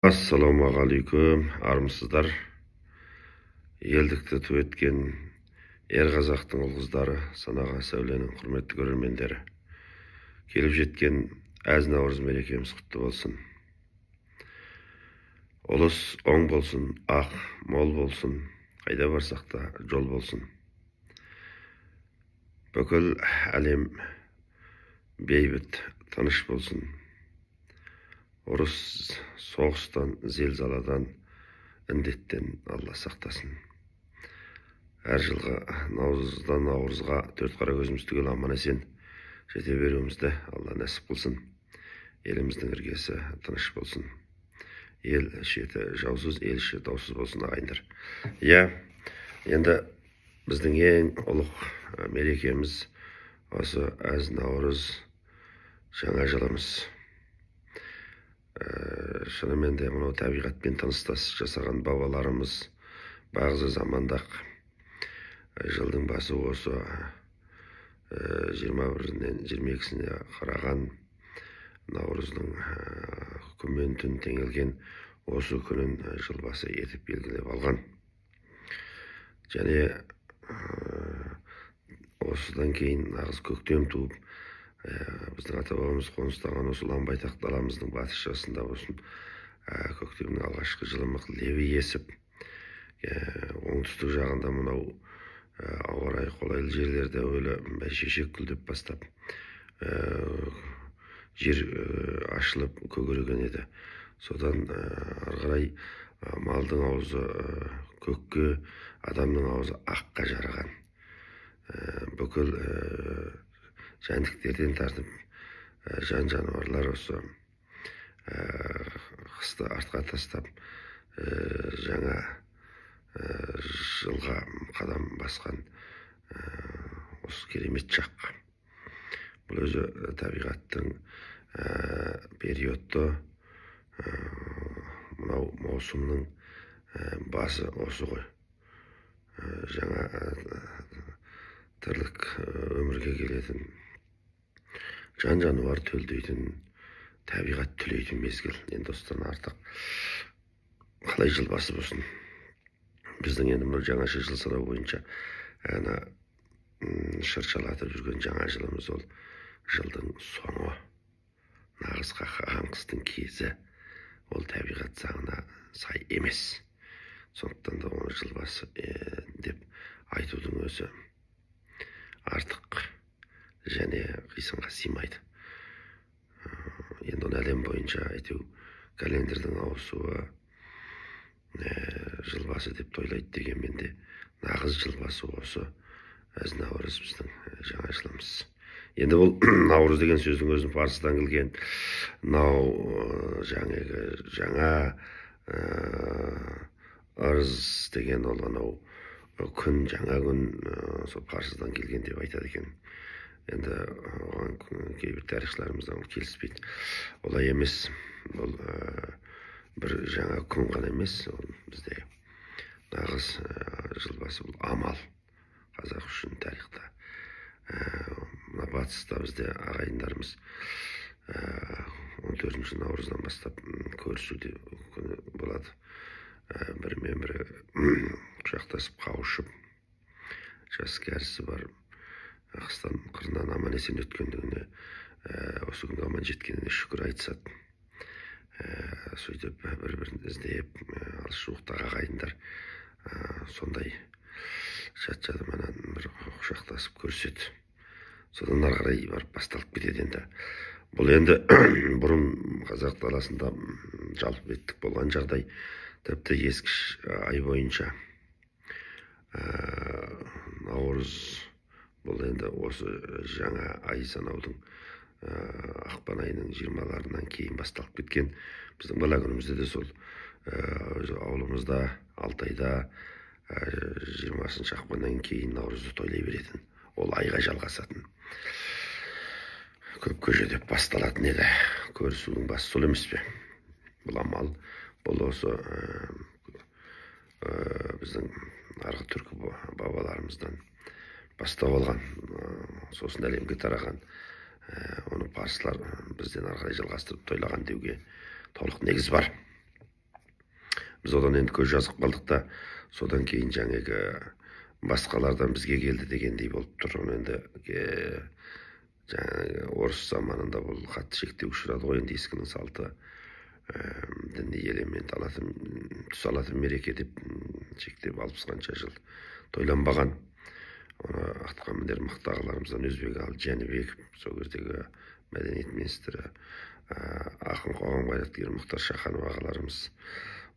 Ассалаумағалейкум, армысыздар! Елдікті ту еткен ер қазақтың ұл қыздары, санаға сәуленің құрметті көрермендері, келіп жеткен әз наурыз мерекеміз құтты болсын! Ұлыс оң болсын, ақ мол болсын, қайда барсақ та жол болсын. Бүкіл әлем бейбіт, тыныш болсын. Ұрыс соғыстан, зелзаладан, індеттен Алла сақтасын. Әр жылғы наурыздан наурызға төрт қара көзіміз түгел аман есен жете беруімізді Алла нәсіп қылсын. Еліміздің іргесі тыныш болсын. Ел шеті жаусыз, ел іші даусыз болсын, ағайындар. Иә, енді біздің ең ұлық мерекеміз осы әз наурыз, жаңа жылымыз. Шынымен де, мынау табиғатпен тыныстас жасаған бабаларымыз бағзы заманда жылдың басы осы 21-інен 22-сіне қараған наурыздың күн мен түн теңелген осы күнін жыл басы етіп белгілеп алған. Және осыдан кейін нағыз көктем туып, біздің ата бабамыз қоныстанған осы ұлан байтақ даламыздың батыс шығысында болсын, көктемнің алғашқы жылымық лебі есіп, оңтүстік жағында мынау ауа райы қолайлы жерлерде әуелі бәйшешек гүлдеп бастап, жер ашылып көгерген еді. Содан ары қарай малдың аузы көкке, адамның аузы аққа жараған. Бүкіл жәндіктерден тартып жан жануарлар осы қысты артқа тастап, жаңа жылға қадам басқан осы керемет шақ. Бұл өзі табиғаттың периодты, мынау маусымның басы осы ғой. Жаңа тірлік өмірге келетін, жан жануар төлдейтін, табиғат түлейтін мезгіл. Енді осыдан артық қалай жыл басы болсын? Біздің енді мынау жаңаша жыл санау бойынша ана шыршалатып жүрген жаңа жылымыз, ол жылдың соңы, нағыз қақаған қыстың кезі. Ол табиғат заңына сай емес, сондықтан да оны жыл басы деп айтудың өзі артық және қисынға сыймайды. Енді оны әлем бойынша әйтеу календарьдің ауысуы, жыл басы деп тойлайды. Дегенмен де нағыз жыл басы осы әз наурыз, біздің жаңа жылымыз. Енді бұл наурыз деген сөздің өзін парсыдан келген нау, жаңағы жаңа, ырыз деген, ол анау күн, жаңа күн, сол парсыдан келген деп айтады екен. Енді оған кейбір тарихшыларымыз келіспейді. Олай емес, бұл бір жаңа күн ғана емес, ол бізде нағыз жыл басы, бұл амал қазақ үшін тарихта. Мына батыста бізде ағайындарымыз 14 наурыздан бастап көрісу күні болады. Бірімен бірі құшақтасып, қауышып, жас кәрісі бар, қыстан қырынан аман есен өткендігіне, осы күнге аман жеткеніне шүкір айтысады. Сөйтіп бір бірін іздеп, алыс жуықтағы ағайындар сондай жат жадыманан бір құшақтасып көріседі. Содан ары қарай барып басталып кетеді. Енді бұл енді бұрын қазақ даласында жалпы беттік болған жағдай. Тіпті ескі ай бойынша наурыз бұл енді осы жаңа ай санаудың ақпан айының 20-ларынан кейін басталып кеткен. Біздің бала күнімізде де сол ауылымызда, Алтайда 20 ақпаннан кейін наурызды тойлай беретін. Ол айға жалғасатын, көп көже деп басталатын еді. Көрісудің басы сол емес пе? Бұл амал, бұл осы біздің арғы түркі бабаларымыздан бастау алған, сосын әлемге тараған. Оны парсылар бізден ары қарай жалғастырып тойлаған деуге толық негіз бар. Біз одан енді көз жазып қалдық та, содан кейін жаңағы басқалардан бізге келді дегендей болып тұр. Оны енді жаңағы орыс заманында бұл қатты шектеу ұшырады ғой. Енді ескінің салты, діни элемент алатын, түс алатын мереке деп шектеп 60 қанша жыл тойланбаған. Оны атқа мінер мықты ағаларымыздан Өзбекәлі Жәнібеков, сол кездегі мәдениет министрі, ақын, қоғам қайраткері Мұхтар Шаханов ағаларымыз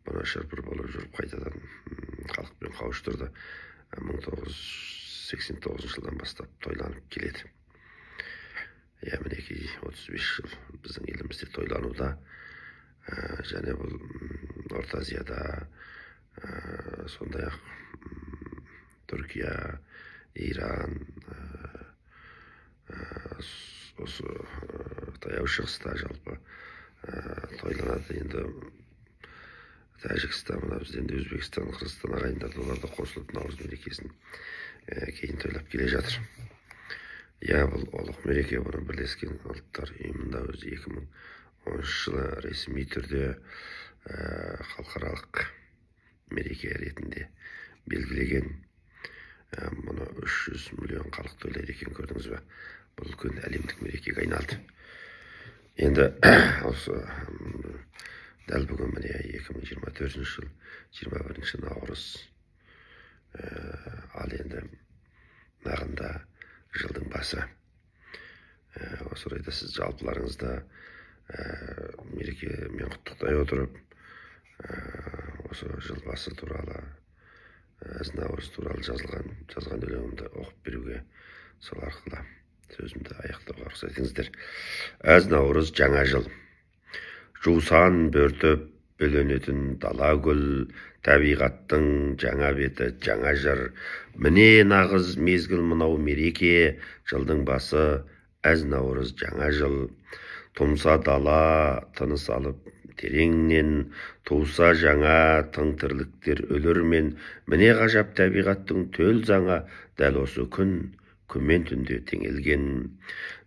бұны шырпыр болып жүріп қайтадан халықпен қауыштырды. 1989 жылдан бастап тойланып келеді. Иә, мінекей 35 жыл біздің елімізде тойлануда. Және бұл Орта Азияда, сондай-ақ Түркия, Иран, осы Таяу Шығыста жалпы тойланады. Енді Тәжікстан, мына бізде енді Өзбекстан, Қырғызстан ағайындар олар да қосылып наурыз мерекесін кейін тойлап келе жатыр. Иә, бұл ұлық мереке. Бұны Бірлескен Ұлттар Ұйымында өзі 2010 жылы ресми түрде халықаралық мереке ретінде белгілеген. Мұны 300 миллион халық тойлайды екен, көрдіңіз бе? Бұл үлкен әлемдік мерекеге айналды. Енді осы дәл бүгін, міне, 2024 жыл 21 наурыз, ал енді нағында жылдың басы. Осы орайда сіз жалпыларыңызды мерекемен құттықтай отырып, осы жыл басы туралы, әз наурыз туралы жазған өлеңімді оқып беруге, сол арқылы сөзімді аяқтауға рұқсат етіңіздер. Әз наурыз, жаңа жыл. Жусан бөртіп бөленетін дала гүл, табиғаттың жаңа беті, жаңа жыр. Міне, нағыз мезгіл мынау мереке, жылдың басы, әз наурыз, жаңа жыл. Тұмса дала тыныс алып тереңнен, туса жаңа тың тірліктер өлермен. Міне, ғажап табиғаттың төл заңы, дәл осы күн күн мен түнде теңелген.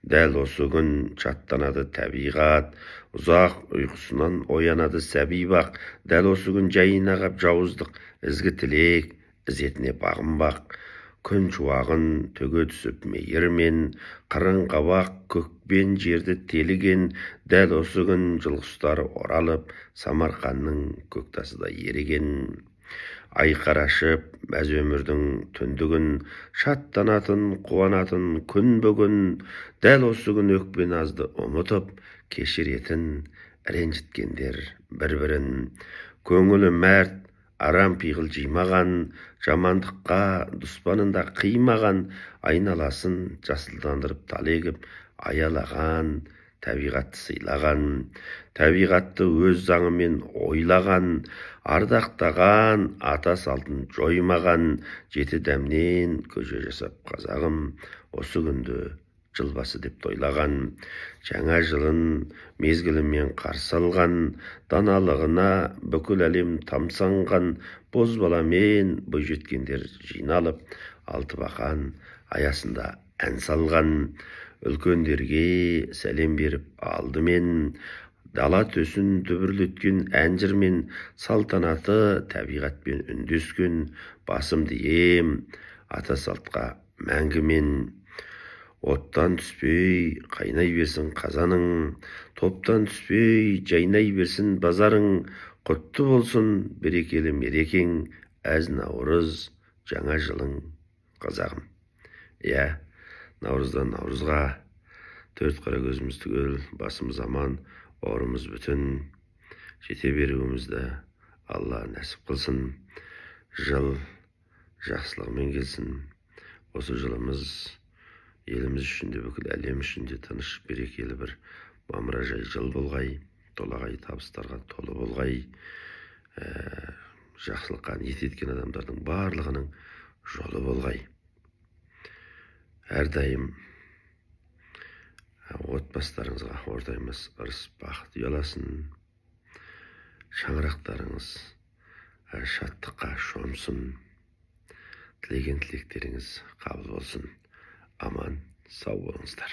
Дәл осы күн шаттанады табиғат, ұзақ ұйқысынан оянады сәби бақ. Дәл осы күн жайына қап жауыздық, ізгі тілек ізетіне бағынбақ. Күн шуағын төге түсіп мейірмен, қырын қабақ көк пен жерді теліген. Дәл осы күн жыл құстары оралып, Самарқанның көк тасы да еріген. Айқар ашып мәз өмірдің түндігін, шаттанатын, қуанатын күн бүгін. Дәл осы күн өкпе назды ұмытып, кешіретін ренжіткендер бір бірін. Көңілі мәрт, арам пиғыл жимаған, жамандыққа дұспанын да қимаған, айналасын жасылдандырып тал егіп аялаған, табиғатты сыйлаған, табиғатты өз заңымен ойлаған, ардақтаған, ата салтын жоймаған, жеті дәмнен көже жасап қазағым осы күнді жыл басы деп тойлаған, жаңа жылын мезгілімен қарсы алған, даналығына бүкіл әлем тамсанған, бозбаламен бойжеткендер жиналып алтыбақан аясында ән салған, үлкендерге сәлем беріп алдымен, дала төсін дүбірлеткен ән жырмен, салтанаты табиғатпен үндескен, басымды ием ата салтқа мәңгі мен. Оттан түспей қайнай берсін қазаның, топтан түспей жайнай берсін базарың, құтты болсын берекелі мерекең, әз наурыз, жаңа жылың, қазағым. Иә, наурыздан наурызға төрт қара көзіміз түгел, басымыз аман, бауырымыз бүтін жете беруімізді Алла нәсіп қылсын. Жыл жақсылығымен келсін. Осы жылымыз еліміз үшін де, бүкіл әлем үшін де тыныш, берекелі бір мамыражай жыл болғай, толағай табыстарға толы болғай. Жақсылыққа ниет еткен адамдардың барлығының жолы болғай. Әрдайым отбасыларыңызға ортаймас ырыс бақыт ұяласын, шаңырақтарыңыз шаттыққа шомсын, тілеген тілектеріңіз қабыл болсын. Аман сау болыңыздар.